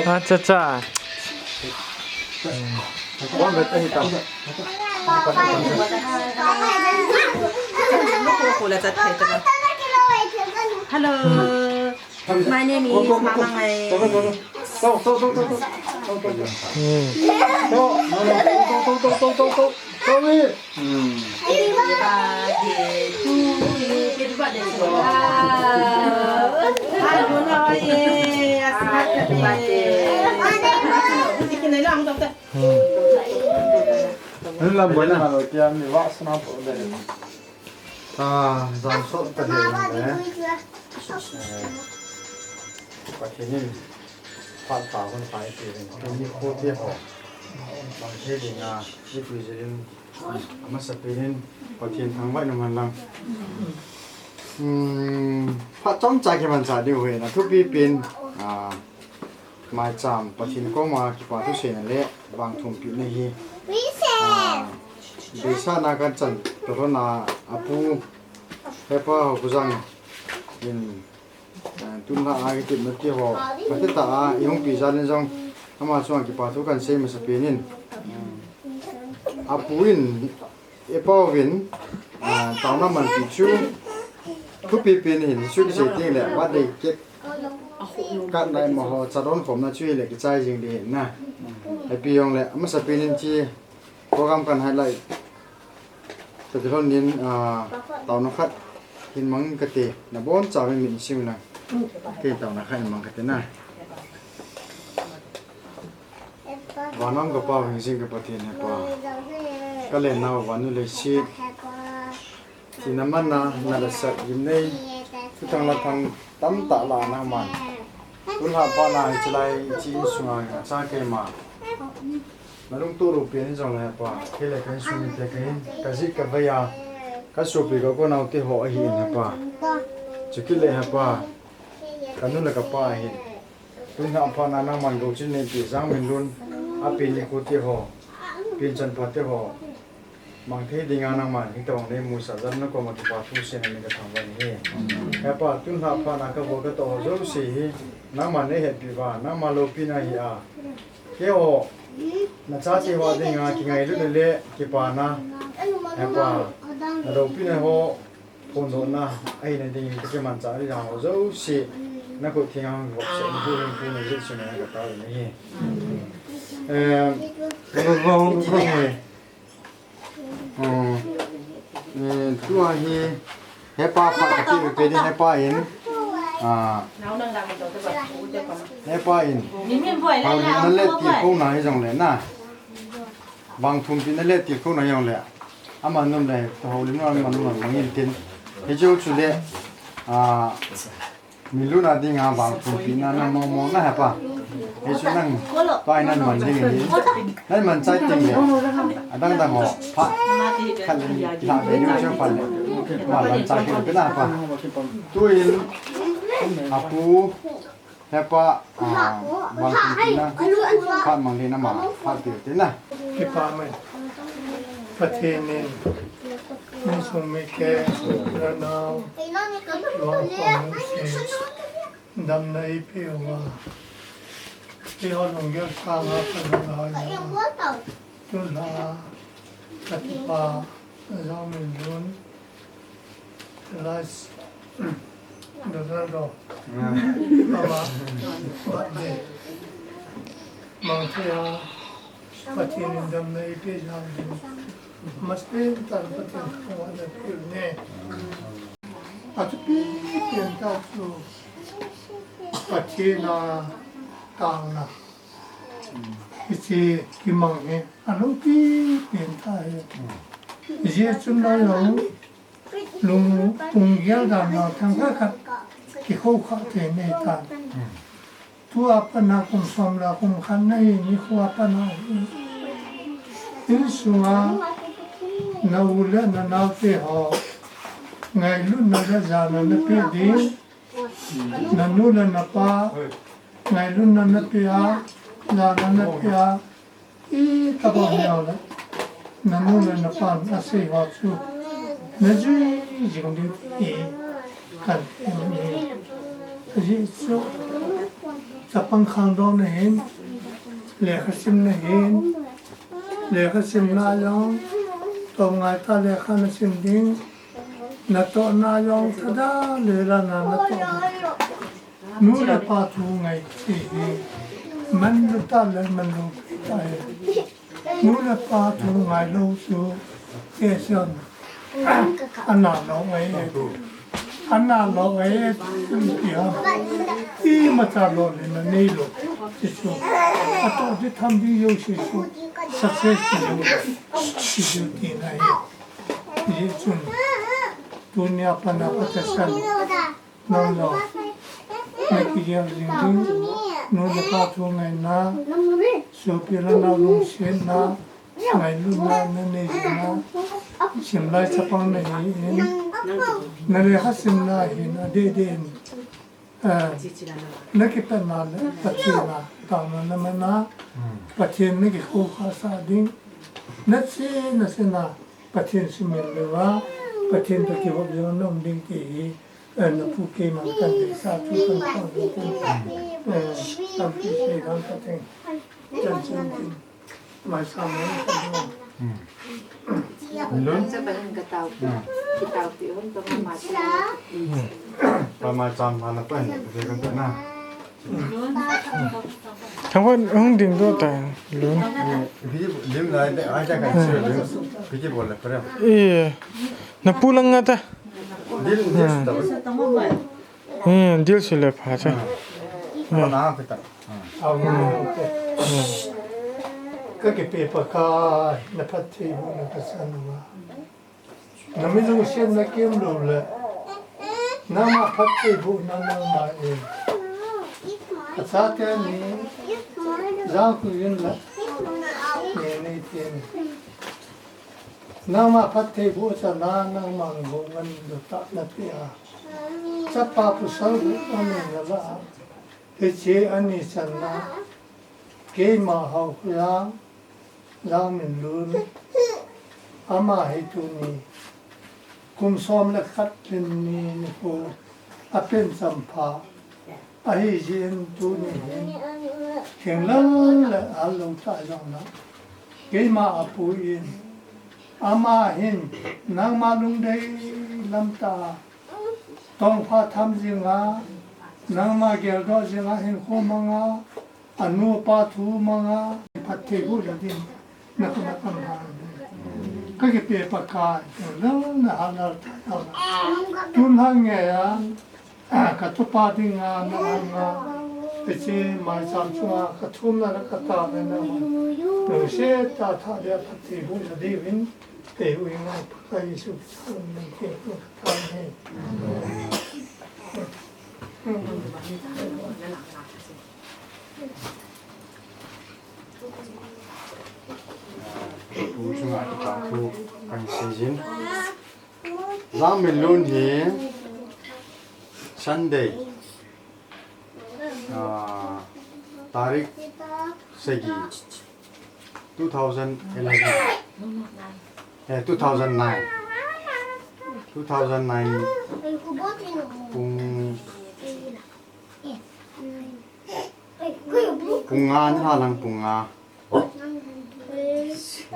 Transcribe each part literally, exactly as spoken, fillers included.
Acha, acha. Hello. My name is Mama Ngai. Ah, jam sot ta he le. Eh, Pathen in phat pha hun pha eipeh in, tuni nikho te ho, bang thei dinga eipeh jeh in, amasapen in Pathen thangvah in um hen lang. Hmm, phat chomcha kimanchah diu ahi na, thupi pen, ah, maicham Pathen koma kipa thuseina le vangthumpina hi, ah, deisahna kan chan toh lhon a, apu Hepa Haokajang in, ah, tunlhah a kitepna te ho, phatah a ihung pe jal in jong, ama chunga kipa thu kan sei masapen in, apu in, Epa uvin, ah, taona manpi chu, thupi pen hin, chu kisei teng le, birthday cake cut na amaho, cha don khomna chu hile kichai jing ding ahi na. Happy jong le, amasapen in hiche program kan highlight ta ti lhon in, ah, taona khat hin mang kate, nabonchauvin min sim na. Kei taona khat hin mang kate na. Vannoi ka Pa, hingjing ka Pathen Hepa, ka lennau vannoi leiset, thina manna, nalhahsam, gimnei, thuthang lathang tamtah lah a nangman tunlhah phat na hiche lai hiche insunga acha keima nalungtoh lou pen in jong le Hepa, kei le ka insung mite kahin, ka jih ka vai a, ka sopi ka upa nao te ho ahin Hepa. Chukit le Hepa, ka nu le ka pa ahin. Tunlhah phat na nangman gouchin neipe Jangminlun, apen nikho te ho, pen chanpha te ho, mang thei dinga nangman hitobang neimusah jal in nakoma kipa thu seinan ka thangvah in ahi. Hepa, tunlhah phat na ka bol ka toh ho jouse hi nangman neihetpi uva, nangma loupina ahi a, keiho nachate ho dinga kingailutna le kipana, Hepa, naloupina ho phondohna ahina dingin ka kimanchah ding ho jouse, nakhut thenga hung vopsah in, hung pui in, Jesu min a ka taovin ahi. Eh, eh, tua hi, Hepa, phat kapeh peh ding Hepa in, ah, Hepa in, houlimna le tilkhouna hijongle na, vangthumpina le tilkhouna hijongle, aman nom le, houlimna aman nom le, mangin tin. Hichu chule, ah, Minlun a dinga vangthumpina na mong mong na Hepa. Hichu nang, tua hi nang man ding ahi. Nang manchai teng le, adang dang ho, phat khat le ni, kila be ni chu phat le, ma manchai kit peh na Hepa. Tuin, apu, Hepa, ah, vangthumpina, phat mang le na ma, phat peh te na. Kipa mai. Pathen in, insung mite, lhanau, vangpang se, damna eipeh uva, keiho lunggel sanga ka lhung a, tunlhah a, ka tupa, Jangminlun, Last Donald Rock. Ama birthday mang thei a, Pathen in damna eipeh jal in, amasapen tah in Pathen thangvahna peh u hite. Athupi pen tah chu Pathen a taona. Hiche kimang hi aloupi pen tah ahi. Hijeh chun nang jong lung, lunggel dan jong thangkhat khat kikhou kha thei nei tan. Tua pat a kum som le kum khat nahi nikho a pat a hi, insunga na u le na nao te ho ngailutna le jana napeh ding, na nu le na pa ngailutna napeh a, jana napeh a, itobang neo le, na nu le na pan asei ho chu najui jing diu ti hi kan ti. Jesu, chapang khangdong na hin, lekha sim na hin, lekha sim na jong, to ngai ta lekha na sim ding, na to na jong thada le la na na to. Nu le pa thu ngai ti hi, man lu ta le man lu ta hi. Nu le pa thu ngai lou chu, kei chen. Ana lou ngai e. Ana lou ngai e, ti ham. Imacha lou le na nei lou. Ti chu. Ato ti tham ding jouse chu. Success ti lou. Ti chu ti na hi. Ti chun. Tunia pana Pathen. Nang lou. Na kigel jing ding. Nu le pa thu ngaina. Sopi le nao lungsetna. Ngailutna na nei jing na. Simlai chapang na hi in. Na lekha simna hin adeh deh in. Eh, na kipatna le Pathen a taona na man a. Pathen na kikhokhah sah ding. Na che na che na Pathen suhmil lou a. Pathen toh kihop jong na um ding ti hi. Eh, na pu keima kan deisah thu kan pang ding ti. Eh, tampi sei dan Pathen. Chan chin tin. Mai sa mai sa mai. Hmm. Lun. Sa ba hin ka tao. Hmm. Ki tao ti hon to ma sa. Hmm. Pa mai cham na na pa hin. Ve kan na. Thang wan hung ding do ta. Lun. Video lim lai de ai da kan se lun. Video bol la pa. Eh. Na pu lang nga ta. Dil, dil. Hmm. Hmm, dil sile pha cha. Hmm. Hmm. Pha na pha ta. Hmm. Hmm. Ka kipe Pakai, na phattheibohna kasan uva. Na milungsetna kem lou le. Nangma phattheibohna nangma e. Achate ni, Jangkhoin le. Ni, ni tin. Nangma phattheiboh chan a, nangma ngol ngan lou tah na pe a. Chapa pasal bou ani na la. Hiche ani chan a. Keima Haokholang, Jangminlun. Ama hi tuni. Kum som le khat lhin ni nikho. Apen champha. Ahi jeh in tuni hin. Thenglel le hal lou tah jong na. Keima apu in. Ama hin. Nangma lungdei lam tah a. Tongpha tham jing a, nangma geldoh jing a hinkho mang a, anu apa thu mang a, phattheiboh jing ding, na ka na ka ma. Ka kipe Pakai, na na ha na ta na. Tun hang nge a, ka tupa ding a, na hang a, hiche maicham chunga, ka thum na na ka ta na na. Lungset tah a le phattheiboh jing ding vin, te u ing a Pakai Jesu Christa min in te u. Pu chunga kipa thu kan sei jin. Jangminlun hi Sunday, ah, tarik sagi, two thousand eleven. Eh, two thousand nine. Two thousand nine. Pung, pung nga ni ha lang pung nga.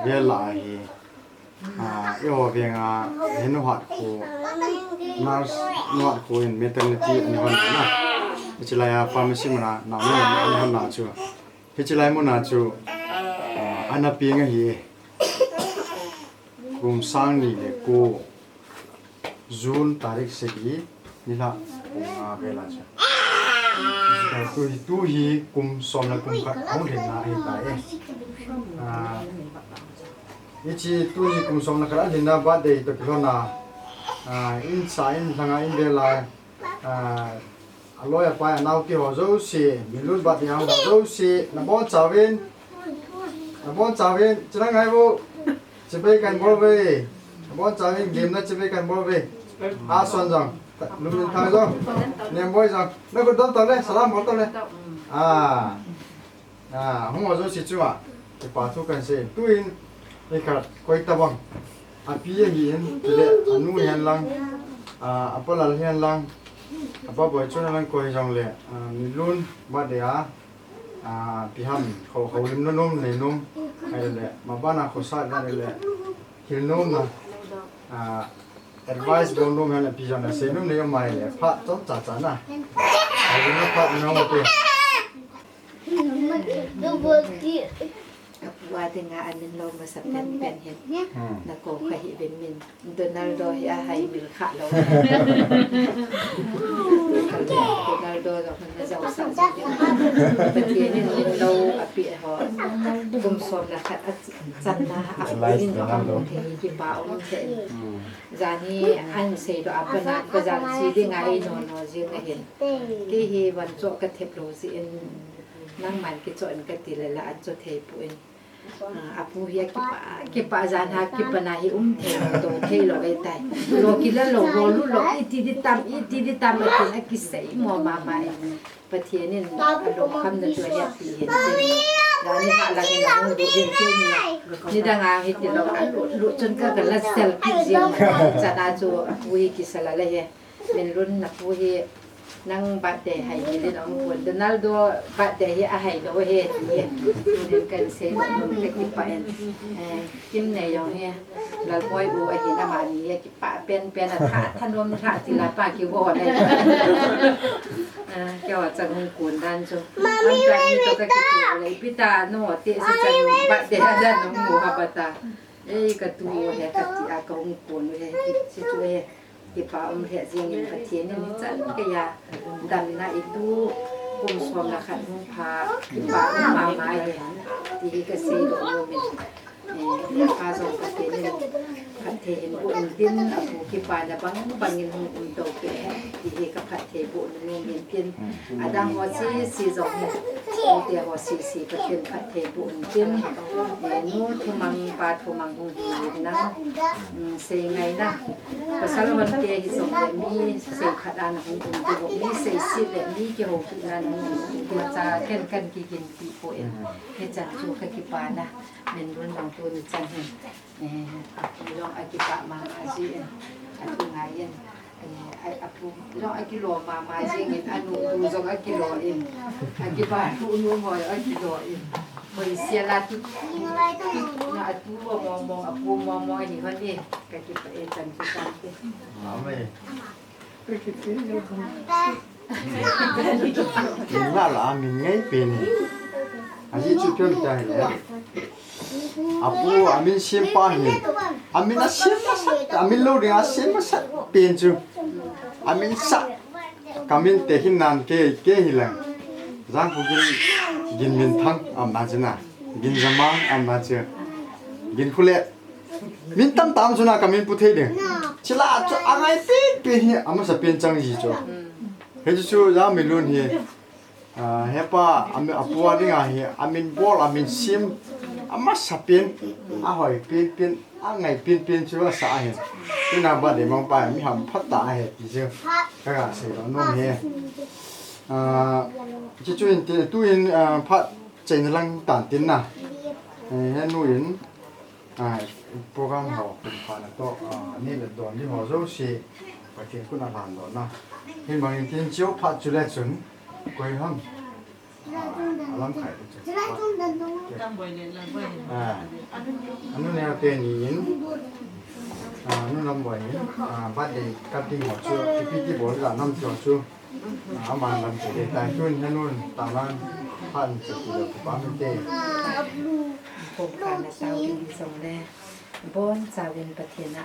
Vel a hi. Ah, eiho veng a, he nuhat kho. Nurse nuhat kho in maternity ani hon na. Hiche lai a pharmacy mun a, nau ni ani hon na chu. Hiche lai mun a chu, ah, ana peng ahi. Kum sang ni le ko, June tarik sagi, nilhah pung nga vel a chu. Tu hi, tu hi kum som le kum khat ahung lhin na ahi tai e. Ah, hiche tu hi kum som le khat alhin na birthday toh kilhon a, ah, in sa in lhang a in vel a, ah, Aloi apai, anao te ho jouse, Minlun birthday ho jouse, nabonchauvin, nabonchauvin, chuna ngai vo, chibai kahin bol uve, nabonchauvin, game na chibai kahin bol uve, Ason jong, Lungminthang jong, Nemboi jong, nakhut dom tau le, salam bol tau le, ah. Ah, hung ho jouse chunga, kipa thu kahin sei. Tuin, ikhat, koi tabang. Api ahin, chule, anu hen lang, ah, apalal hen lang, Apa boi chu na lang koi jong le, ah, Minlun birthday a, ah, pi ham, ho, ho lim no nom, nei nom, ai le, ma bana khosa ga le, hil nom na, ah, advice bol nom, hel pi jong na sei nom nei mai le, pha chom cha cha na. Ai le na pha no mo pe. Apu a dinga amin lo masa pen pen hin. Hmm. Na ko kha hi vin min. Donaldo hi a hai mil kha lo. Donaldo lo na jau sa sa. Pathen in min lo api ho. Kum som na khat a channa a pu in ho a mu thei kipa um thei. Hmm. Jani an sei do apa na pa jan si dinga ei no no jing ahin. Kei hi van cho ka thep lo si in. Nangman kicho in kati le la an cho thei pu in. Ah, apu hi akipa, kipa jan ha kipa na hi um thei lo, to thei lo e tai. Lo kila lo, lo lu lo, iti di tam, iti di tam, ati, akisei mo mama e. Pathen in, alungkham na chu ahi ati hin. Jani ha la ni na hung du hin tin ni. Nidang a hi ti lo, alu, lu chun ka ka la sel kit jing. Chana chu apu hi kisa la le he. Minlun na pu hi nang birthday hai ni le nong pun. Donaldo birthday hi a hai lo he ti. Tunin kan sei lo nom ka kipa in. Eh, Kim Nei Yong hi. Lalboi u ahi na mani hi kipa pen pen a tha, thanom tha ti la pa ki vo le. Ah, kei wa chang hung kun dan chu. Mami, am ta ni to ka ki tu le. Pita no te si chang birthday a dan no mu ha pa ta. Ei, ka tu he ka ti a ka hung kun he ki si tu he. Kipa um lheh jingin Pathen in hichan geiya damna i tu kum som le khat hung pha, kipa um mama e, ti hi ka seidoh nom in. Eh, ya pa jong Pathen in phatthei hin boh in tin, apu kipana bang bangin hung um to kei hen, ti hi ka phatthei boh nom in tin. Adang ho sese jong hi, mite ho sese Pathen phatthei boh in tin. Eh, nu Thumang, pa Thumang hung hi in na, um, sei ngai na. Pasal hon te hi jong le mi sei khat a na hung um diu, mi seiset le mi kihoupi na na hung um diu, cha ken kan kiginpi poi. Hichan chu ka kipana, Minlun jong tuni chan hin. Eh, apu jong akipa mama jin, atu ngai in. Eh, a, apu jong akilo mama jingin, anu tu jong akilo in. Akipa tu nu mo jong akilo in. Hoi sia la tu, tu, na atu mong mong, apu mong mong hi hon e. Ka kipa e chan chu chan te. Amen. Min la la, min ngai pen hi. Ajeh chu pem ta hi le. Apu, amin sem pa hi. Amin a sem masat, amin lo ding a sem masat pen chu. Amin sa. Kamin te hin nan ke, ke hi lang. Jangkho Gin, Ginminthang am na chu na. Ginjamang am na chu. Ginkholet. Min tamtah chu na kamin pu thei ding. Chule chu angai pen pen hi amasa pen chang ji chu. Hichu chu Jangminlun hi. Ah, hepa, ami, apu a dinga hi, amin bol, amin sem, amasa pen, ahoi pen pen, angai pen pen chu asa ahi. Tuna birthday mangpa mi hamphat tah ahi ti chu. Ka ga seidoh nom e. Ah, chu chu in te, tu in, ah, phat chaina lang tan tin na. Eh, henu in, ah, program ho, kum pha na to, ah, ni le don ni ho jouse, Pathen khut a lhan doh na. Hin bangin tin chu phat chu le chun, koi ham. Ah, alam khai chu. Ah, anu neo teni in, ah, anu Lamboi in, ah, birthday cutting ho chu, ipi ti bol la nam chu chu. Aman lam chu dei tai tun, nanun, taman, phan chu ti lo, pa min te. Kum pha na tao ding jong le, bonchauvin Pathen a,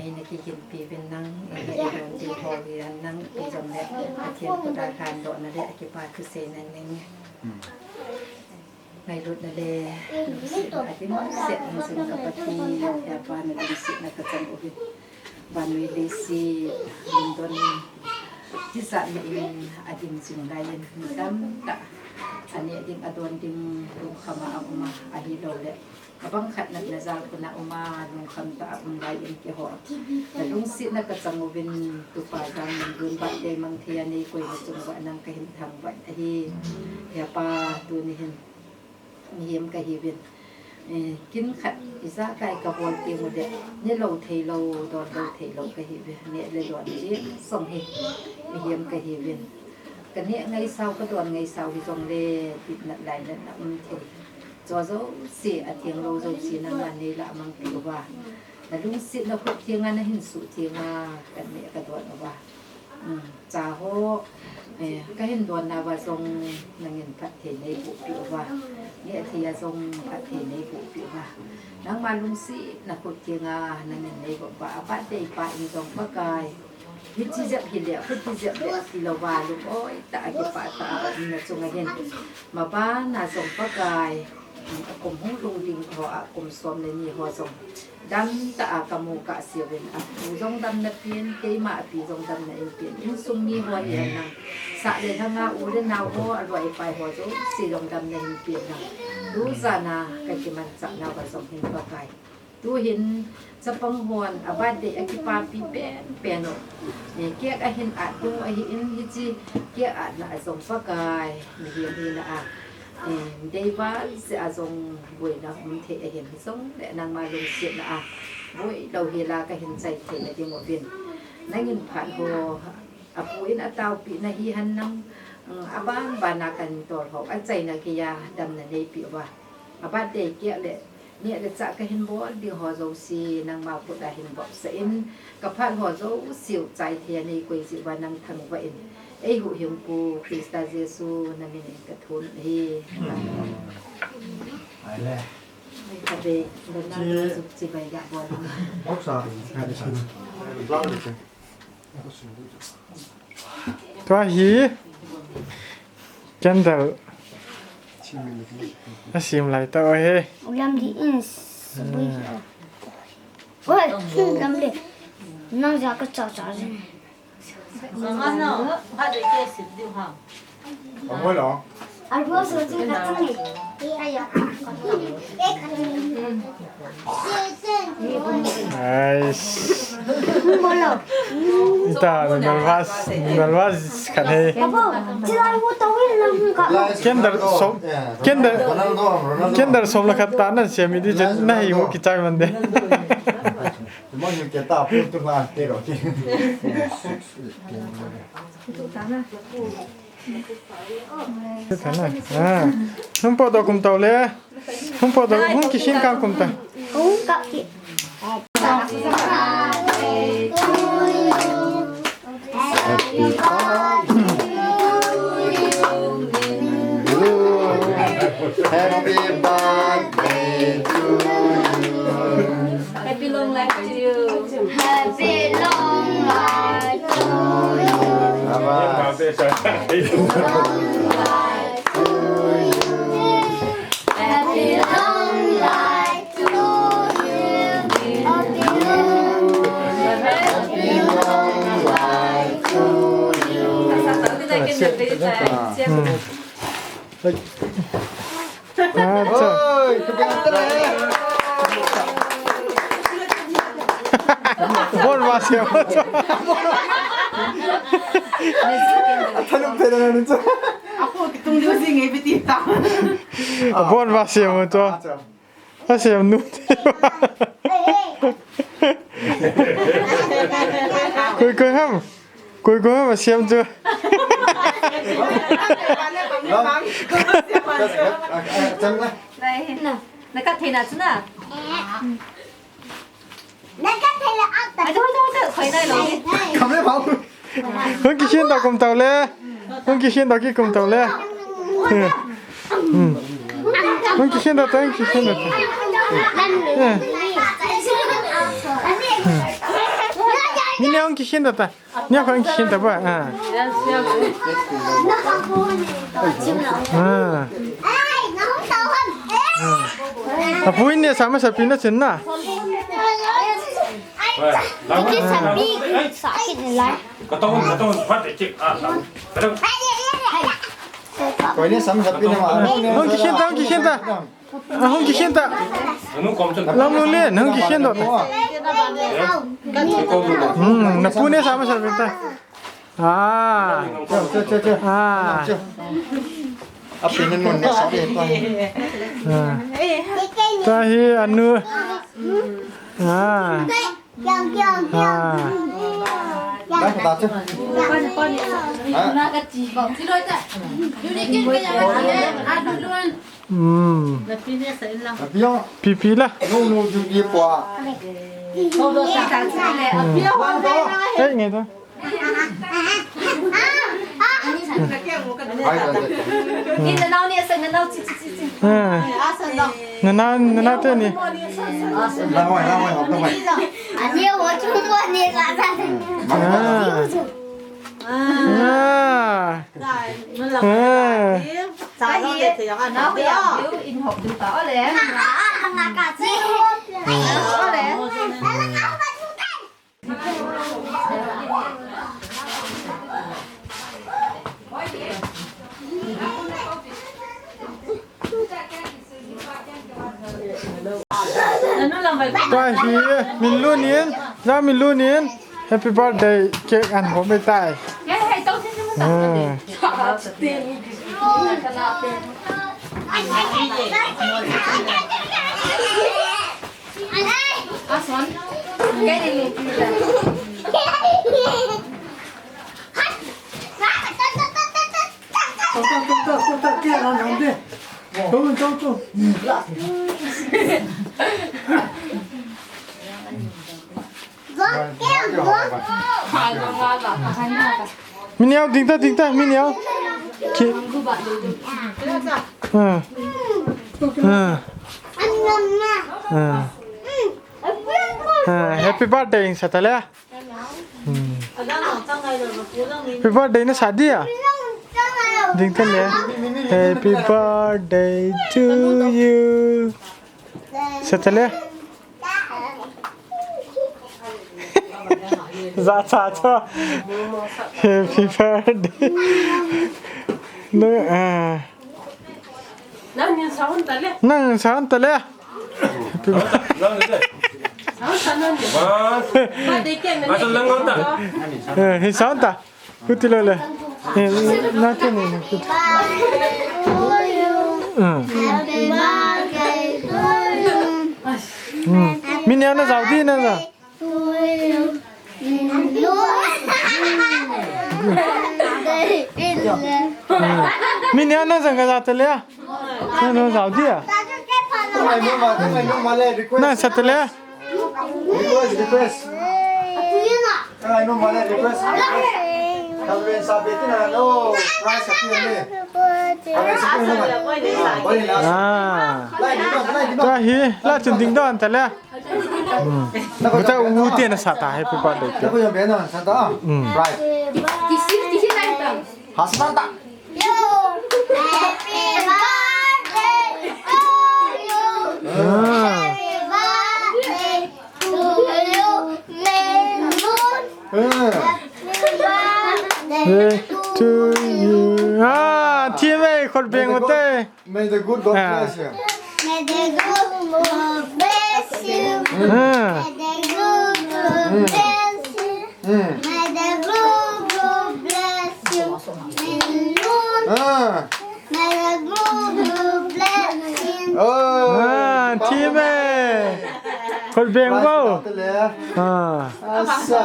eina kiginpi uvin nang, eina idon ding ho hi nang, ipi jong le, Pathen khut a lhan doh na le, akipa thusei na ning. Hmm. Ngailutna le lungsetna adimset in jing ka Pathen, hepa na lungsetna ka chang uvin. Vannoi leiset lungdon tijat na in ading jing lai in mi tamtah aneh ding adon ding lungkham a um a, ahilou le abang khat natna jal khun a um a lungkham tah a um lai in keiho na lungsetna ka chang uvin, tupa Jangminlun birthday mang thei a nei koi na chung uva nang ka hin thangvah in ahi. Hepa tuni hin Mihem ka hiuvin. Eh, kin khat ijakai kabol teng uleh, ne lou thei lou, don lou thei lou kahiuve, neh le don jeng jong hi, mihem kahiuvin. Kaneh ngaisau, kadon ngaisau hijongle, itna lainatna um thei. Chu jouse, atheng lou jouse, nangman neilah mangpeh uva. Nalungsetna khut thenga, nahin suh thenga, kaneh kadon uva. Um, cha ho, eh, kahin donnauva jong nangin phatthei neiboh peh uva. Neh thei a jong phatthei neiboh peh uva. Nangma lungsetna khut thenga nangin neiboh uva. Abirthday pa in jong Pakai, hiche jep hile, hiche jep le tilouva, lung-oi tah a kipah tah a um nachunga hin. Mabana jong Pakai, um, akum hung lhung ding ho a kum som le ni ho jong damtah a kamu kahseuvin, apu jong damna pen, keima api jong damna eipen, insung mi ho hihen lang, sah le lhanga u le nao ho, aloi apai ho jouse jong damna eipen lang. Tujan a kakimanchah nauva jong hin Pakai, tuhin chapang hon abirthday akipapi penpen u, eh, cake ahin at ding u ahin, hiche cake atna a jong Pakai, mihem hina a, eh, deival seh a jong boina um thei ahin, hijongle nangma lungsetna a boi louhela kahin chai theina ding uvin, nangin phat ho, apu in ataopeh nahi henlang, um, abanbana kahin tolho, achaina geiya damna neipeh uva. Abirthday cake le neh le chah kahin bol ding ho jouse, nangma khut a hin vopsah in, kaphat ho jouse u chai thei a neikoi jeh uva nang thangvah in, eihuhhingpu Christa Jesu namin in kathum ahi. Amen. Khatvei, Ronaldo chu chibai ga bol. Tua hi candle asem lai tah ahi. Ulam di in sabui. Oi, lamle. Nang ja ka cha cha jin. Oi lo. Ais. Ita, nervous, nervous khat ahi. Candle som, candle, candle som le khat tah nasem ding chu nahi mu kichai man de. Ah, hung potdoh kum tao le. Hung potdoh, hung kisem kap kum ta. Hung kap ki. Happy birthday to you. Happy long life to you. Happy long life to you. Happy long life to you. Happy long life to you. Happy long, happy long life to you. Oi, tu kaya tara hai. Bon va sem. Athanum thei na ni chu. Ako kitung diu si ngai biti ta. Bon va sem chu. Asem nu. Koi koi ham. Koi koi ham asem chu. Na kat thei na chu na. Hung kisem ta kum tao le. Hung kisem ta ki kum tao le. Hmm. Hung kisem ta, hung kisem ta. Ni ne hung kisem ta. Ni hung kisem ta ba. Ah. Ah. Apu in ne sama sapi na chun na. Kataun, kataun, phat de chik. Ah, kataun. Koi ne sam sapi na ma. Hung kisem ta, hung kisem ta. Ah, hung kisem ta. Anu kom chun. Lam lu le, hung kisem ta. Hmm, na pu ne sama sapi ta. Ah. Che, che, che, che. Ah. Che. Api na nun ne sa de pa. Ah. Tahi anu. Ah. Ah. Dai ta chu. Ha? Hmm. Pipi la. No, no, ju ye pa. Hmm. Eh, ngai ta. Ni nanao ni, asa nanao, chi, chi, chi, chi. Ah. Nanao, nanao te ni. Lang wai, lang wai, hop lang wai. Ani wo chu mo ni ka sa. Ah. Ah. Ah. Sa lo de te yang an. Nao ya, in hop du ta, ole. Ah, ah, ah, ka chi. Ole. Tahi, min lhun in, ja min lhun in, happy birthday cake an hom e tai. Ah. Min neo, ding ta, ding ta, min neo. Ki. Ah. Ah. Ah. Ah, happy birthday, sa ta le. Hmm. Happy birthday na sa dia. Ding ta le. Happy birthday to you. Sa ta le. Za cha cha. Happy birthday. No, ah. Nang nin sa hon ta le. Nang sa hon ta le. Sa hon ta nang. Ba de ke na. Asa lang hon ta. Eh, hi sa hon ta. Kuti lo le. Eh, na te ni, na kuti. Hmm. Hmm. Min neo na jao di na ja. Min neo na jang ka ja ta le. Na, na jao dia. Na sa ta le. Request, request. Ah. Tahi, la chun ding don ta le. Hmm. Beta u te na sa ta happy birthday ke. Hmm. Right. Kisi, kisi nai ta. Hasna ta. Happy birthday to you. Ah. Happy birthday to you, Melun. Ah. Happy birthday to you. Ah, team ei, khut beng u te. May the good God bless you. May the good God bless you. Ah. May the good God bless you. Mm. May the good God bless you. May the Lord, ah, may the good God bless you. Oh, ah, team ei. Khut beng u. Ah. Asa.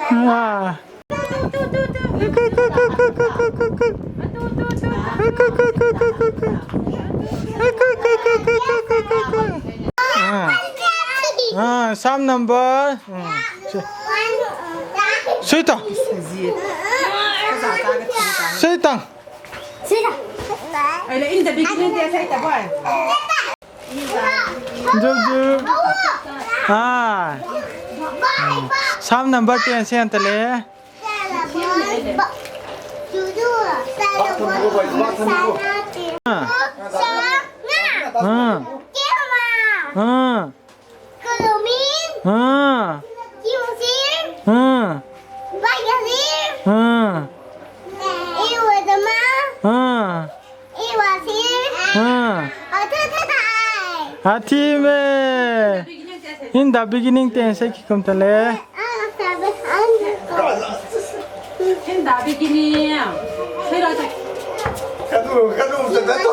Ah. Ah, Psalm number. Hmm. Sui ta. Sui ta. Ai, la in the beginning, they say the boy. Jom, jom. Ah. Hmm. Psalm number ten sen ta le. Ah. Ah. Ha. Kulumin. Ha. Kiusin. Ha. Bayasin. Ha. Iwadama. Ha. Iwasin. Ha. Atatatai. Athi me. In the beginning ten se kikum tale. In the beginning. Kadu, kadu, kadu.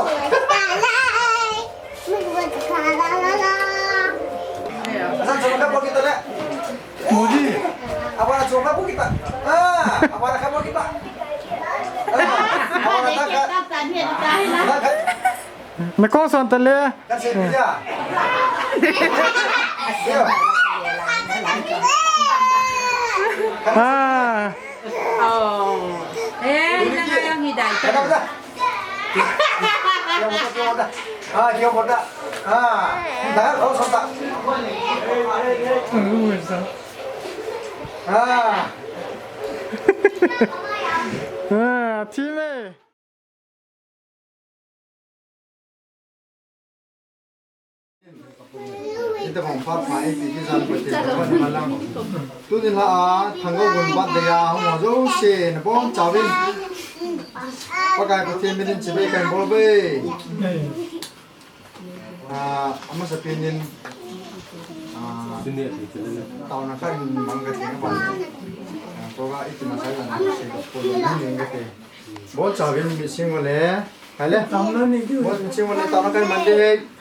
Asan, coba kamu kita le. Mudi. Apa nak coba kamu kita? Ah, apa nak kamu kita? Ah, apa nak tak? Nakong son tale. Kasi dia. Dia. Ah. Oh. Eh, hindi na kayo hidayat. Kada, kada. Dia mo, dia mo, da. Ah, dia mo, da. Ah, da, oh, son ta. Ah. Ah, team eh. Ita bang pa pa iti ki jan ko te ko ni malang. Tuni la a Thangou gun bat de ya ho jo se na bon chawin. Pakai Pathen minin chibai kan bol be. Ah, amasa pinin. Ah, tauna kan mang ka te ba. Ah, ko ga iti masai la na se ko ni ka te. Bon chawin mi sing wale. Kale. Bon mi sing wale, tama kai mande.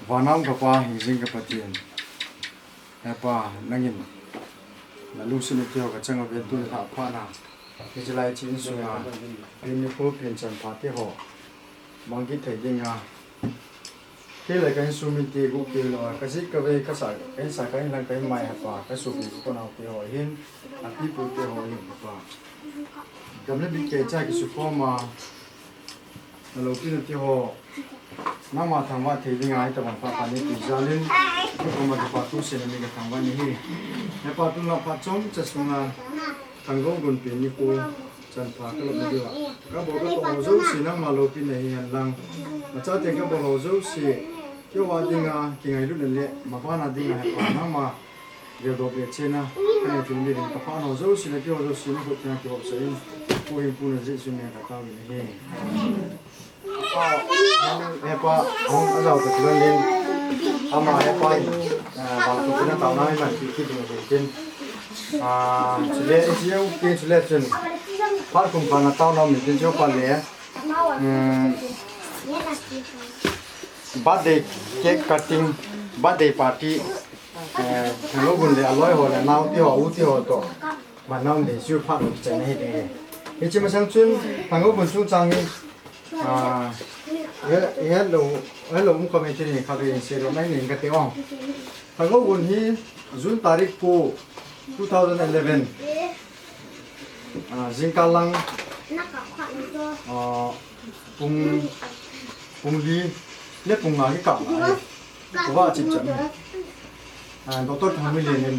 Vanam ka pa, hingjing ka Pathen. He pa, nangin. Na lungset na tiho ka chang a ven tu na pha na. Hiche lai chin sunga. Pin ni ko pin chan pha te ho. Mang kit thei ding a. Kei le ka insung mite gup kei lou a, ka jit ka vei ka sa, ka insa ka inlang ka inmai hapa, ka sopi ka nao te ho hin, a pipu te ho hin hapa. Gam le bit kei cha kisukhom a, na loupina te ho, nangma thangvah thei dinga hitabang pha pha nei ti jal in, ka koma kipa tu se na mi ka thangvah nei hi. Hepa tun lang phat chomcha sunga, Thangou gun pin ni ko, Chanpha ka lop na diu a. Ka bol ka toh ho jouse nangma loupina hihen lang. Machate ka bol ho jouse. Keiho a dinga, kingailutna le, mabana dinga hepa nangma. Geldoh be chena, ka nei thim ding ka pha ho jouse le keiho jouse na khut thenga kihopsah in. Pu Hingpu na Jesu min a ka taovin ahi. Hepa, hung a jao ka tuan din. Ama hepa, eh, bang tu pina tao na iman ki ki ding din. Ah, chule, chiu, ki chule chun. Phat kum pha na tao na min din chiu pa le. Hmm. Birthday cake cutting, birthday party. Eh, Thangou gun le aloi ho le nao ti ho, u ti ho to. Ba nao de chiu phat lo chai na hi de. Hiche masang chun, Thangou gun chungchang hi. Ah, he-, hello, hello, um, commentary ni khat in share nai ning ka te ong. Thangou gun hi June tarik ko two thousand eleven. Ah, jingkah lang, ah, pung, pung li le pung nga kikah lai. Kuva chip chap. Ah, Doctor Thangmilien in,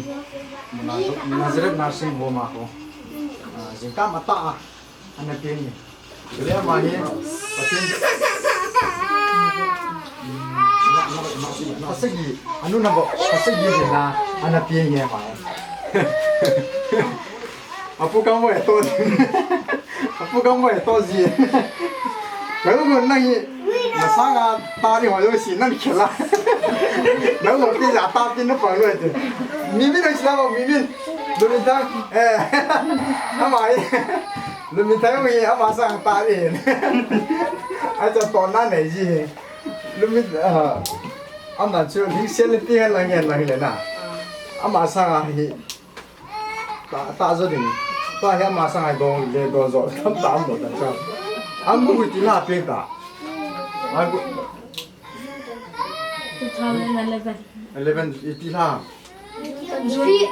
Nazareth Nursing Home a ko. Ah, jingkah matah a, ana peng hi. Chule ama hi, Pathen. Asagi, anu na bo, asagi hi na, ana peng hi ama. Apu kang mo e to. Apu kang mo e to ji. Kalu mo nang hi. Na sanga ta ni ho yo si nang khela. Nang lo pi ja ta pi na pang lo e te. Mi mi na sila mo mi mi. Lu mi ta. Eh. Ama hi. Lu mi ta yo mi ama sang ta ni. Ai cha to na nei ji. Lu mi, ah. Ama chu ni se le ti lang yan lang le na. Ama sanga hi. Ta, ta jo ding. Ta hi ama sang ai dong le dong jo. Tam tam lo ta cha. Am bu ti na pe ta. Ai bu. Two thousand eleven. Eleven iti la. June.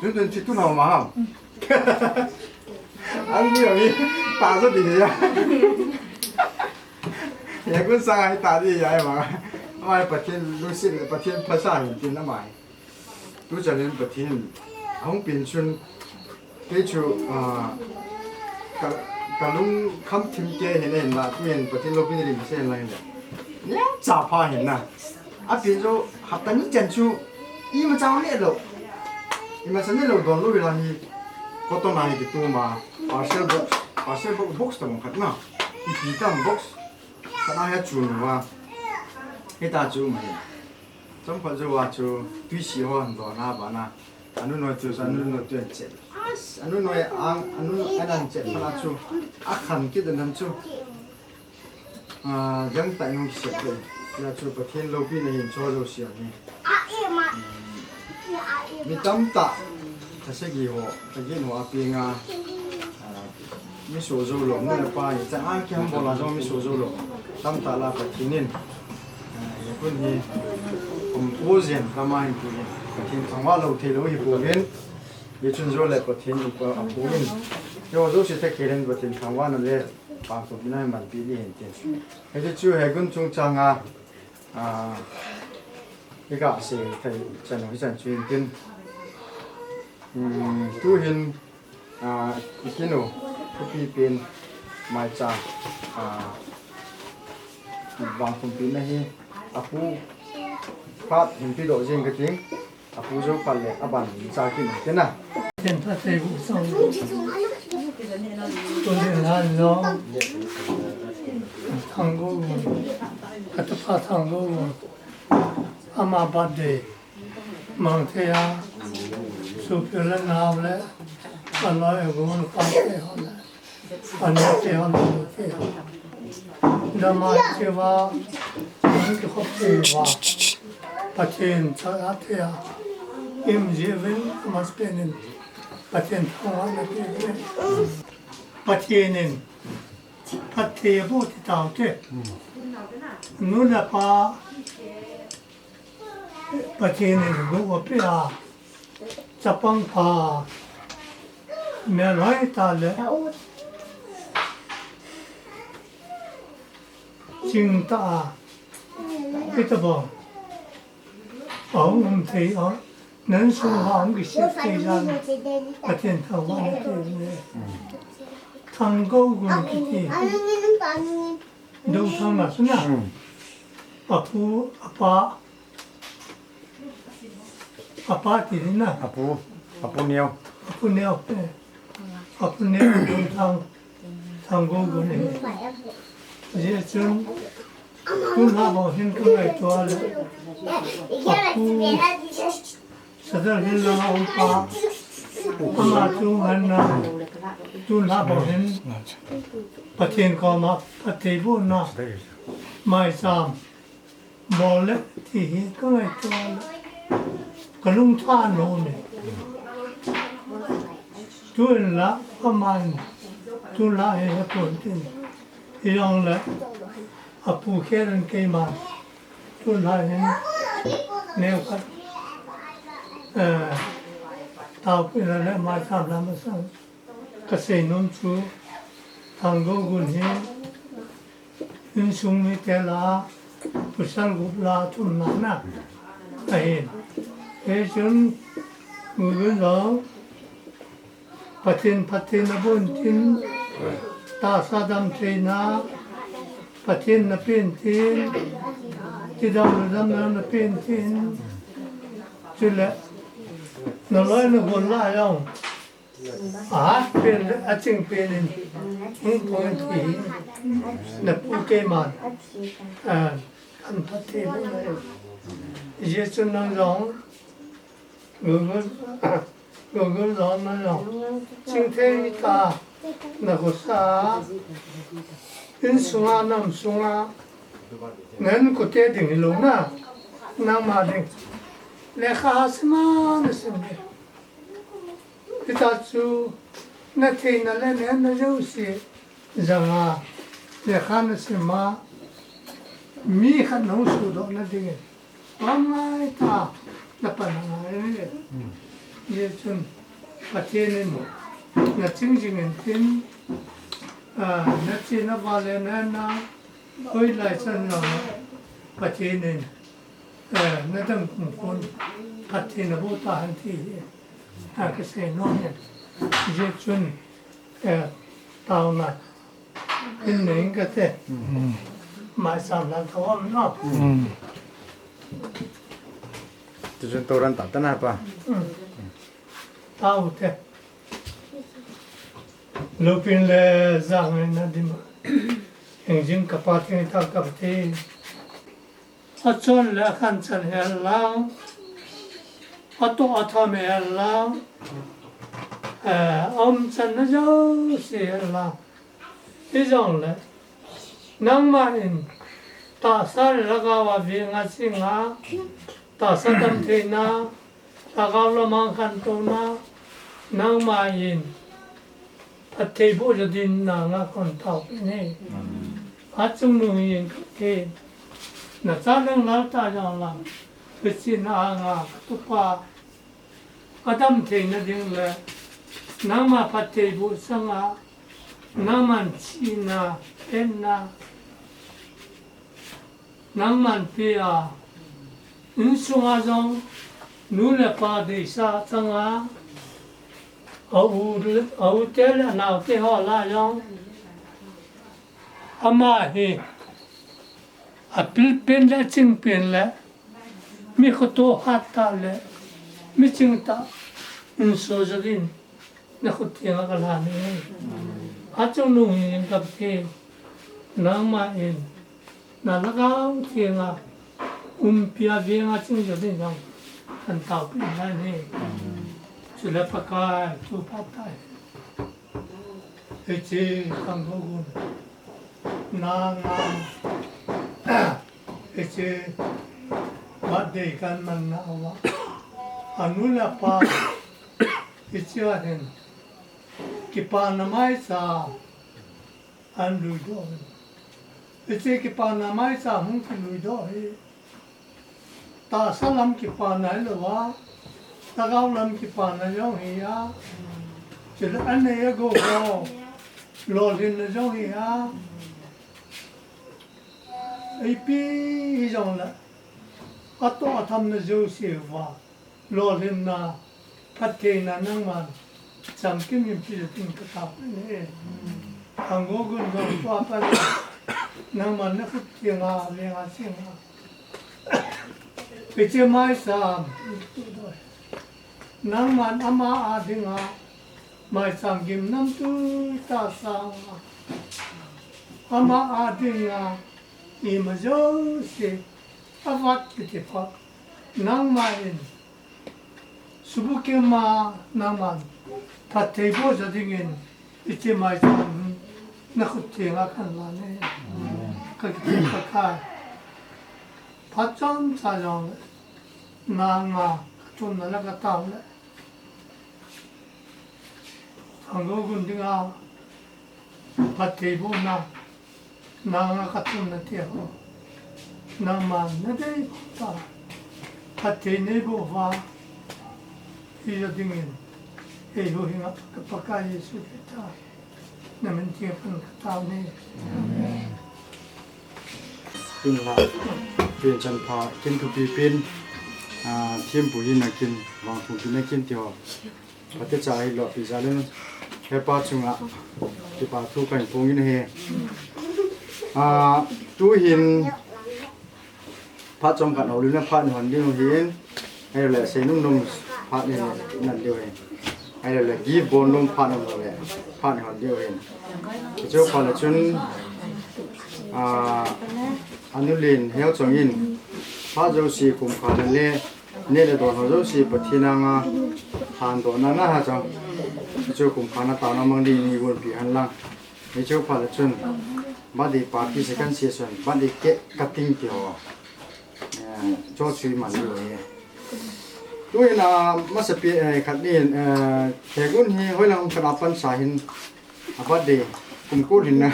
June twenty-two na ma ha. Am ni mi ta jo ding ya. Ya kun sang ai ta di ya ma. Ai Pathen lu sin Pathen phasa hin tin na mai. Tu chan in Pathen, ahung peng chun, kei chu, ah, ka, ka lungkham thim kei hin ahin la, tu hin Pathen loupina lim se hin la hin le. Lengcha pha hin na. Api jo hapta ni chan chu imacha nehlou. Imacha nehlou don lou hi la hi. Cotton a hi kitum a. Parcel box, parcel box, box tam khat na. Ipi tam box. Kana hi chu nu a. Hita chu ma hi. Chomkhat jou a chu tui si ho han don a bana. Anu noi chu, anu noi chu an chet. Anu noi ang, anu anan chet phat a chu. Akhan kit dan chu. Ah, jang ta yung set le. Ya chu Pathen loupina hin cho jou sia ni. Mi tamtah, thasagi ho, thagin ho a penga, ah, mi so jou lou, nu le pa hi, chang a kihambol a jong mi so jou lou. Tamtah la Pathen in, ah, hikun hi, um, ojen kama hin pu hin, Pathen thangvah lou thei lou hi pu hin, hichun jou le Pathen upa a pu hin. Hiho jouse thakhat in Pathen thangvahna le, pangkhopina hi manpi ding hin tin. Hiti chu Hegun chungchang a, ah, i kasei thei chan u hi chan chu hin tin. Hmm, tu hin, ah, i kinu, thupi pen maicham, ah, vangkhumpina hi, apu phat hin pedoh jeng kating. Apu jou phat le, aban cha kinu tin na. Ten phat thei bu song. Tu le la lo. Thang Go Gun. Katu pha Thang Go Gun. Ama birthday. Mang thei a. Superior na le. Aloi Go Gun pa te ho le. Ani te ho, ani te ho. Damai te va, ani te khop te va. Pathen cha a te a. Im je ven mas penin. Pathen thangvahna te ve. Pathen in. Pathen bo ti tau te. Nu le pa. Pathen in go a pe a, chapang pha, melhoi ta le, ching ta a, pi ta bang, a hung um thei a, nan sung ha hung kisep thei jan, Pathen thangvahna te le, Thang Go Gun kiti, Douthang na suna, apu, apa, Apa ti na. Apu, apu neo. Apu neo, eh. Apu neo, Thang, Thang Go Gun ni. Jeh chun, tun ha bou hin ka ngaito le. Apu, Sadar Hill lang a um pa. Ama chung han na. Tun ha bou hin. Pathen koma, Pathen bu na. Maicham. Bol le ti hi ka ngaito le, ka lung tha nom e. Tun la, aman, tun la hi hepon tin. Hijong le, apu khel in keiman. Tun la hin, neo khat, eh, taopina le, maicham la masang. Ka seinom chu, Thang Go Gun hi, insung mite la, pasal gup la thumna na, ahin. Hichun, Go Gun jong, Pathen, Pathen na bon tin, tahsa damtheina, Pathen na pen tin, kidam na damna na pen tin, chule, na loi na gon la jong, Ahat pen, aching pen in, hung pon ti hi, na pu keiman, ah, kan phat thei lou na. Jesu nang jong, Google, Google jong nang jong, ching thei ta, na khosa, insunga, namsunga, nang kote ding hilou na, nangma ding. Lekha sima na sim ding. Hita chu, na theina le na hetna jouse, janga, lekha na sima, mi khat na hung sudoh na dingin. Angai ta, na pan angai e. Hijeh chun, Pathen in, na ching jing in tin, ah, na chena vale na na, hoilai chan jong, Pathen in, Eh, na dam kum khun, Pathen na boh tahen ti hi, a, ka seinom e. Hijeh chun, eh, taona, in nei kate. Mai sam lang ka om no. Hmm. Tu chun to ran ta ta na pa. Hmm. Tau te. Lupin le zang na di ma. Eng jing ka pa ting ta ka ti. A chon le a khan chan hel lang, a to a tham hel lang, eh, a um chan na jouse hel lang. Hijongle, nangma in, tahsa le lhagao a veng a ching a, tahsa dam theina, lhagao lam a khantouna, nangma in, phatthei boh jo din nanga kon tao peh in. Achung nung in kei, na cha nang lal ta jong lang, hiche na anga ka tupa, a dam theina ding le, nangma phatthei boh sanga, nangman chihna, phenna, nangman pe a, insunga jong, nu le pa deisah changa, a u le, a u te le a nao te ho lah a jong, ama hi, a pil pen le a ching pen le, mi khoto hat tah le, mi ching tah, inso jo din, na khut thiang a ka lhan e. Achung nung in ka pe, nangma in, na lhagao thiang a, umpi a veng a ching jo din jong, kan tao peh in lang e. Chule Pakai, tu pa tai. Hiche Thangkhogul. Nanga. Hiche birthday kan man na uva. A nu le a pa. Hiche a hin. Kipana maicham. An lui doh. Hiche kipana maicham hung kilui doh hi. Tahsa lam kipana hilou a, lhagao lam kipana jong hi a, chule anei agou ho, lolhinna jong hi a, ipi hijongle, atoh athamna jouse uva, lolhinna, phattheina nangman, chamkim in pe jo din ka tao peh in. Thangkhogul jong tua pat, nangman na khut thiang a, veng a ching a. Hiche maicham. Nangman ama a dinga, maicham gimnamtui tah sanga. Ama a dinga, ima jouse, avat kiti phat. Nangma in, subukim a nangman, phatthei boh jo dingin, hiche maicham, na khut thiang a kan lhan e. Ka kiti Pakai. Phat chomcha jongle, nanga ka thumna le ka tao le. Thangkhogul dinga, phatthei bohna, nanga ka thumna tia ho. Nangman na dei ta, phatthei nei boh uva, hi jo dingin, eiho henga ka Pakai Jesu Christa. Na min theng pan ka tao e. Pin la, pin chan pha, kin thupi pin, ah, thempu hina kin, vangthum hina kin ti ho. Phatecha hilou pi jal in, hepa chunga, kipa thu kahin phong in ahi. Ah, tuhin, Phat chomkhat houlimna phat nahon diu ahin, ahilouleh seinum nom phat nahin diu ahin, ahilouleh gift bol nom phat nahon le phat nahon diu ahin. Hichu phat le chun, ah, anu len heo chong in, phat jouse kum khat na le, neh le don ho jouse Pathen anga, thandohna naha chang. Hichu kum khat na taona mang ding in eigonpi hen lang. Hichu phat le chun, birthday party second session, birthday cake cutting ti ho. Eh, chu chu iman diu ahi. Tuin, ah, masapen, eh, khat nin, eh, Khegun hi hoilang khat a pansa hin, a birthday, kum kul hin na.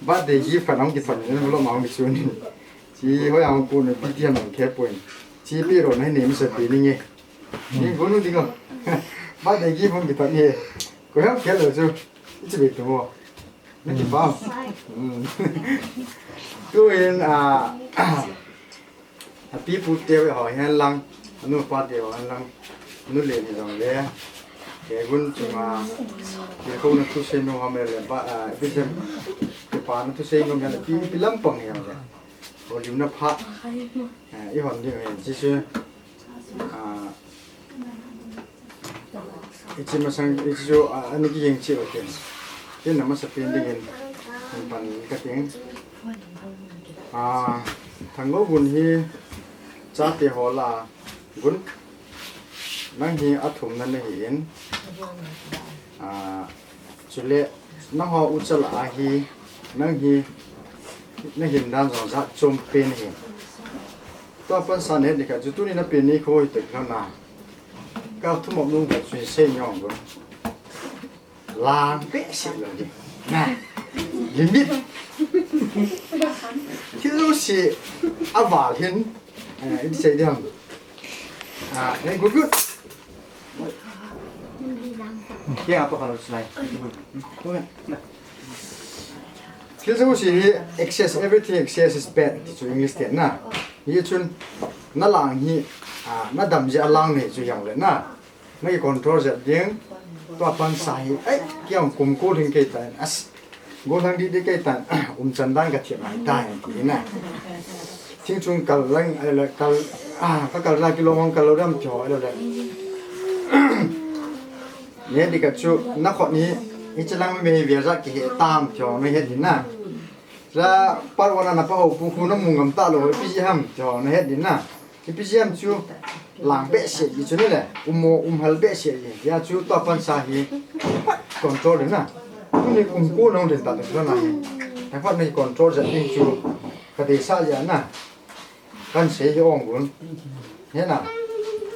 Birthday gift khat ahung kithon in, envelope ma ahung kichun in. Chi hoilang ahung kun in, P T M ahung khe pon. Chi pi ro na hi nei masapen inge. Ni gonu dingo. Birthday gift ahung kithon in. Koi ham khe lou chu. Ichi be tu mo. Naki pam. Hmm. Tuin, ah, apipu te ho hen lang, anupa te ho hen lang, nu le ni jong le, Khegun chunga, Khegun na tu se nu ham le ba, ah, bisem, Pa na thusei ngam na pi pi lam pang ya le. Ko lim na pha. Eh, i hon ding he chi su. Ah, i chi masang i chi su, ah, ani ki yeng chi o ken. Ken na masa pen ding in. An pan ka ting. Ah, Thanglou Gun hi chate ho lah a Gun. Nang hi athumna na hi in. Ah, chule nangho u chal a hi nang hi na hin dan jong jat chom pen hi. Tua pansa ne dikha chu tuni na pen ni kho hi tek na. Ka thum mok nung ka chu sei nyong go. Lang behseh lou ding. Na. Limit. Thil jouse aval hin. Eh, in sei ding. Ah, eh, good, good. Kya aap ka slide. Thil jouse hi excess, everything excess is bad. Chu English te na. Hichun na lang hi, ah, na dam jeh a lang nei chu hijongle na. Na ki control jep ding, tua pansa hi, ai, kiang kum ko ding kei tan, as, gollhang didi kei tan, umchan dan ka thiam ngai tai, ti na. Thingchung kal lang, ai la, kal, ah, ka kal la kilom kal lou dam tho, ai la. Ne dikha chu, na khut ni, hiche lang me hi via ja kihe tam tho, na he di na. La, par wana na pa ho pu khu na mu ngam ta lou, ipi jeh ham tho, na he di na. Ipi jeh ham chu lang behseh ji chu ni le, um mo, um hal behseh ji. Hia chu tua pansa hi control na. Tuni kum ko nung den ta tu na hi. Ta phat nei control jat ding chu ka deisah jeh a na. Kan sei hi ong gun. He na.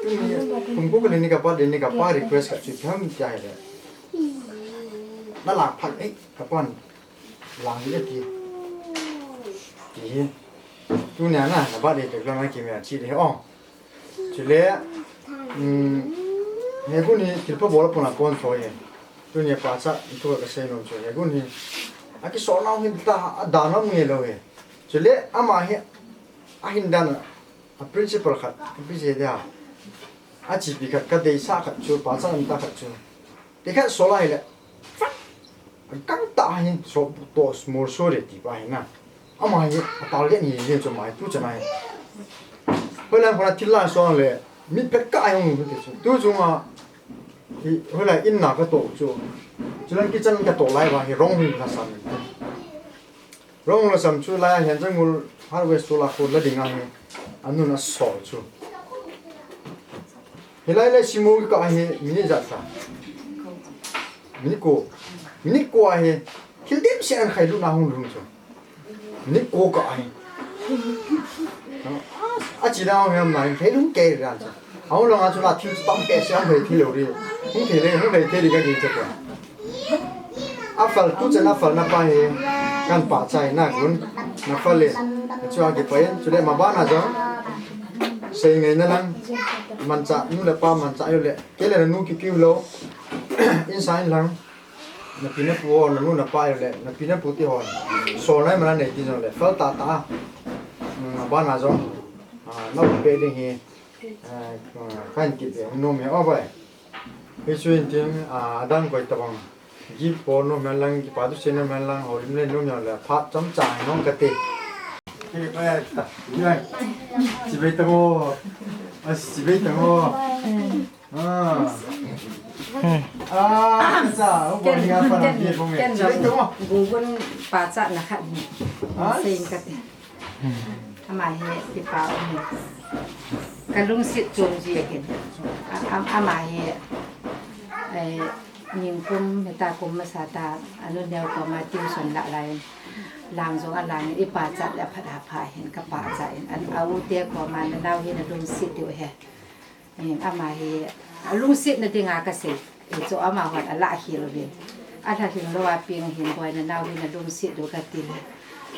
Tuni kum ko ka ni ka pa, ni ka pa request ka chu tham jai le. Na lang phat ei ka pan. Lang hi ti. Ti hi. Tunia na, na birthday te lang na kimia chi de. Oh. Chule, um, he gun hi thilpha bol a pon a kon so hi. Tunia pacha, thu ka sei nom chu. He gun hi. Akisol nau hin ta, adan nom nge lou hi. Chule, ama hi, ahin dan a, a principle khat, ipi jeh dia. Achipi khat, ka deisah khat chu, pacha an ta khat chu. Ti khat sol a hile. Fat. Kang ta hin so to small so de ti pa hin na. Ama hi a target ni ni chu mai tu chana hi. Hoilang khona thil la so le. Mi pet ka ai hung ti chu. Tu chu ma. Hi hoilai in na ka to chu. Chulang kitchen ka to lai ba hi rong hin na san. Rong la sam chu la hian changul harvest chu la khu la ding a hi. Anun a sol chu. Hilai le simu ka hi minute jat ta. Minute ko. Minute ko a hi. Thil dim se an khai lu na hung lung chu. Minute ko ka hi. A chi la hung hem na khai lung ke ran chu. Hung lung a chu la thil tam ke se an khai thil lo ri. Hung thei le hung khai thei ri ka ding chu ko. A fal tu chan a fal na pa hi kan pa chai na kun na fal le chu a ki pa in chu le ma ba na jong sei ngai na lang man cha nu le pa man cha yo le ke le na nu ki ki lo in sa in lang na pi na pu o na nu na pa yo le na pi na pu ti hon so nai ma na nei ti jong le fal ta ta ma ba na jong na u pe ding hi kan ki pe no me o bai. Hi chu in tin, ah, adang koi tabang. Gift po nom hen lang, kipa thusei nom hen lang, houlim le nom hen lang, phat chomcha nong kate. Hi, eh, ta, hi, eh. Chibai tamo. As, chibai tamo. Ah. Ah, sa, ubo ni apa na ti pong eh. Chibai tamo. Gugun pacha na khat ni. Ah. Sei kate. Ama hi kipa um hi. Ka lungset chom ji ahin. A, a, ama hi, eh, ningkum hita kum masa ta anu neo koma tuition lah lai. Lang jong alang in i pachat le aphat apha hin ka pachat in. An a u te koma na nao hi na lungset diu ahi. Ama hi, alungsetna dinga kasei. Hichu amahon alah khel uvin. Alhalhing lou a peng hin boina nau hin alungset diu kati le.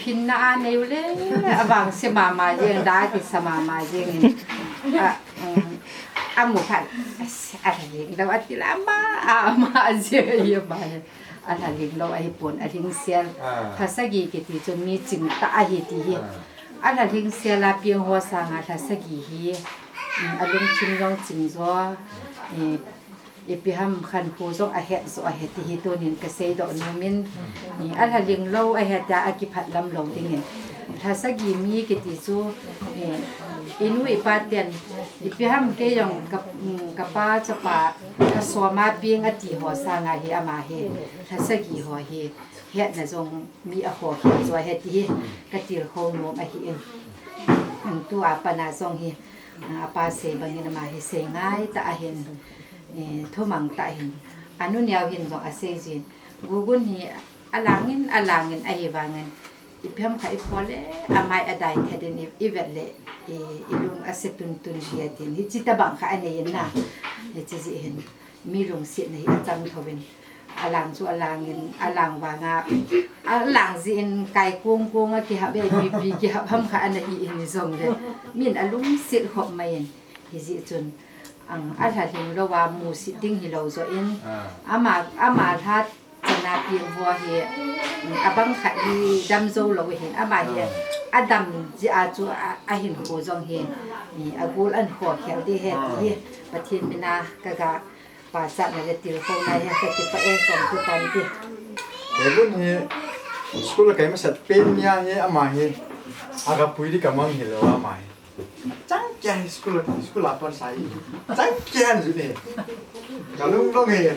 Phinna anei u le, avangse mama jeng, da kisa mama jeng in. A, um, amu phat, alhalhing lou ati le, ama, ama, aje, ama. Alhalhing lou ahipon, alhing sel. Ah. Lha sagi kiti chu mi chingtah ahi ti hi. Ah. Alhalhing sel a peng ho sanga lha sagi hi. Um, alungthim jong ching jo, eh, Ipi ham khankho jong ahet joh ahi ti hi tunin kasei doh nomin, eh, alha ling lou ahi tia akiphat lam lou dingin. Lha sagi mi kiti chu, eh, inu ipa ten, ipi ham kei jong ka, mm, kapa chapa, kasoma peng ati ho sanga hi ama hi, lha sagi ho hi, hetna jong mi aho hi, chu ahi ti hi, katilkhou nom ahin. Mm, tua pat a jong hi, ah, apa sei bangin ama hi sei ngai tah ahin. Eh, thumang tah hin, anu neo hin jong asei jin. Gugun hi alangin, alangin ahivangin, ipi ham khat iphol le, amai adai thet in i, ivet le, i, ilung ase tuntun jia tin. Hichi tabang khat anei in na. Hichi jeh hin, mi lungsetna hi achang thouvin. Alang chu alangin, alang vanga, alang jeh in kai kong kong a kihap e, ipi, ipi kihap ham khat ana hi in jong le. Min alungset khop mai in. Hijeh chun, ang, alha ling lou a musit ding hilou joh in, ah, ama, ama lha chana peng ho hi, mm, abang khat hi dam jou lou hin, ama hi, ah, adam jeh a chu a, ahinkho jong hi, mm, agol ankho khel ding ahi ti hi, ah, Pathen mina kaga pachatna le tilkhouna hi kakipah e, chomkhat tante. Kei lung hi school kai masat pen nia hi ama hi, aga pui ding kamang hilou ama hi. Chang kia hi school, school a pan sai. Chang kia hi juni. Kalung long hi.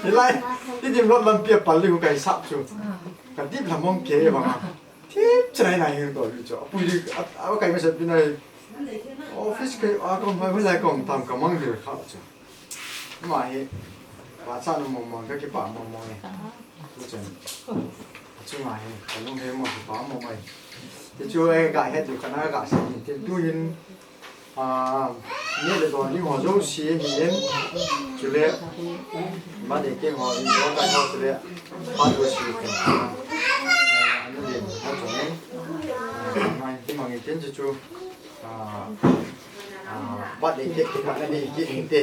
Hilai, idim lot lampi a pal ding khu kaisap chu. Kadip lhamong kei banga. Thip chai nai hin ko lu chu. Apui ding, a, a kai masat pen nai. Office kai a kong mai lai kong tam kamang ding kha chu. Ama hi, pachatna mong mong, kakipah mong mong e. Tuchan. Chunga hi, kalung hi mo, kipah mong mong e. Ti chu e, kahet diu khat na kasei hin, ti tuhin, ah, neh le don ding ho jouse hin, chule, birthday cake ho, in ho, kai ho, chule, pa jouse hin, ah, anu le, ho chong in, ah, mai, ti mang in, tin chu chu, ah, ah, birthday cake, cake, birthday cake, te.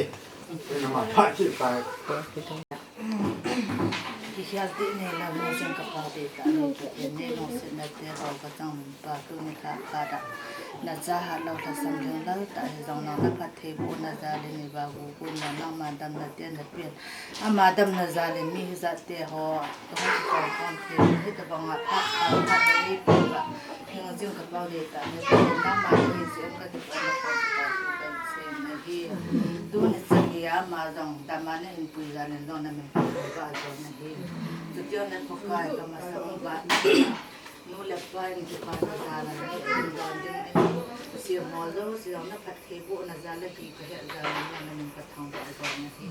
Kikhel tah nei lou, nu jong ka pao ding tah nei, Pathen nei lungsetna te ho ka chang pa, tuni kha kha da. Na cha hat lou lhasam lhing lou tah hijong nang na phattheibohna jal in iva gu gu na nangma damna te na pen. Ama damna jal in mi hijat te ho, ka hung kipah pon thei, hitobang a phat, phat, phat, ni pi ba. Hingjing ka pao ding tah nei, Pathen nangma nei jeh in ka kipah na pon ka pao ding ka sem na hi. Tuni chan gei a ama jong, dam a na hin pui jal in jong na min pui ba jong na hi. Chuti jong le Pakai ka masa um ba. Nu le pa in kipana jal a na hin don ding in. Sehmo jouse jong na phattheibohna jal a ki ka he jal in jong na min ka thangvah jong na hi.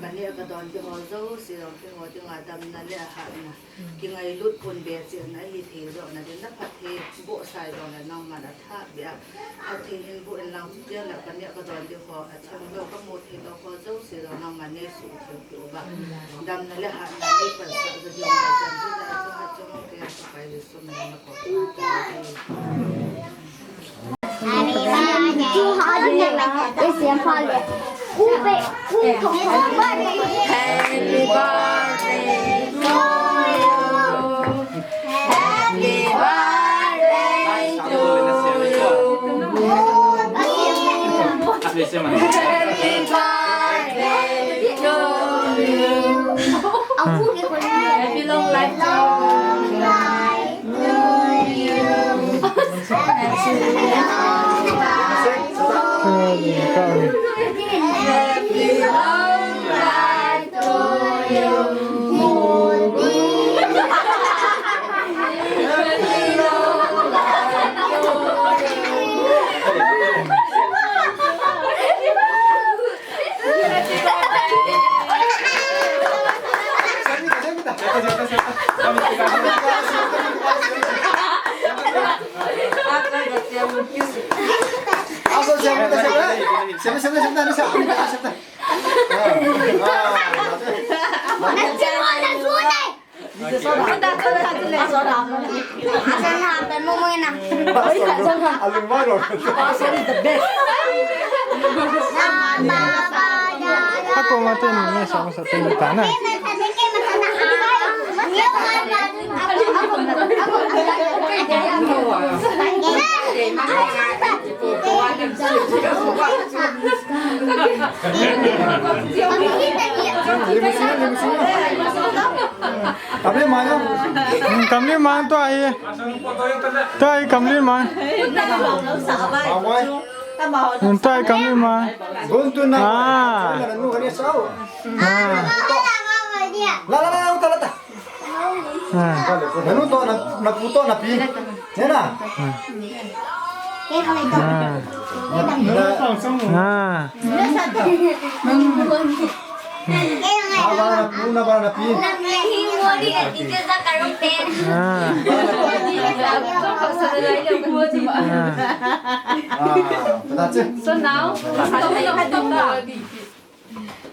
Ka neh ka don ding ho jouse jong keiho dinga damna le hatna. Kingailut pon be cheh na hi thei joh na din na phattheiboh sai jong le nangman athah beh a. Phatthei hin boh in lang, chutiang le ka neh ka don ding ho, atheng lou ka mu thei lou ho jouse jong nangman nei suhtheng peh uva. Damna le hatna nei pansah jo ding ho jong jong jong jong jong te Pakai Jesu min in na ko. Happy birthday to you. Happy birthday to you. Happy birthday to you. Happy long life. Ako mati ni sa sa tin ta na. Kamli mang. Hmm, kamli mang tua hi. Tua hi kamli mang. Hmm, tua hi kamli mang. Gun tu na. Ah. Ah. La, la, la, la, uta, la, ta. Ah. Nanu to na, na pu to na pi. Nena. Ah. Ah. Ah. Na ba na pu, na ba na pi. Ah. Ah. Ah, that's it. So now,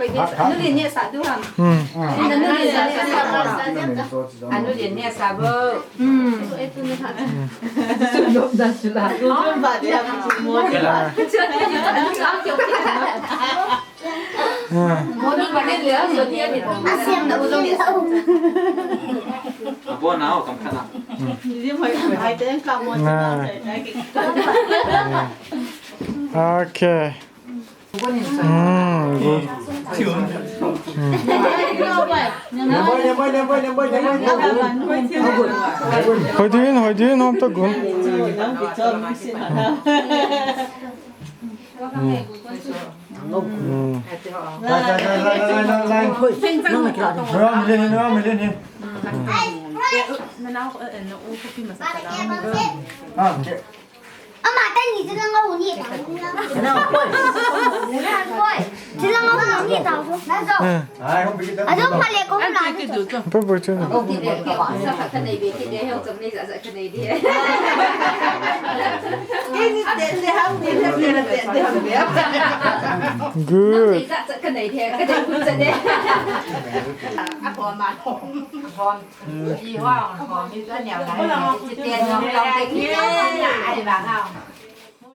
Anu lien ne sa du ham. Hmm. Anu lien ne sa bo. Hmm. Hmm. Abo na ho kam khana. Hmm. Okay. Hmm, good. Hmm. Hoidin, hoidin, hom to gun. Hmm. Hmm. Line, line, line, line, line, line. Nang na kila. Nang na kila. Ah, okay. Ama ta ni zila nga uni ta. Zila nga uni ta. Ajo pale ko na. Pe pe che. Good.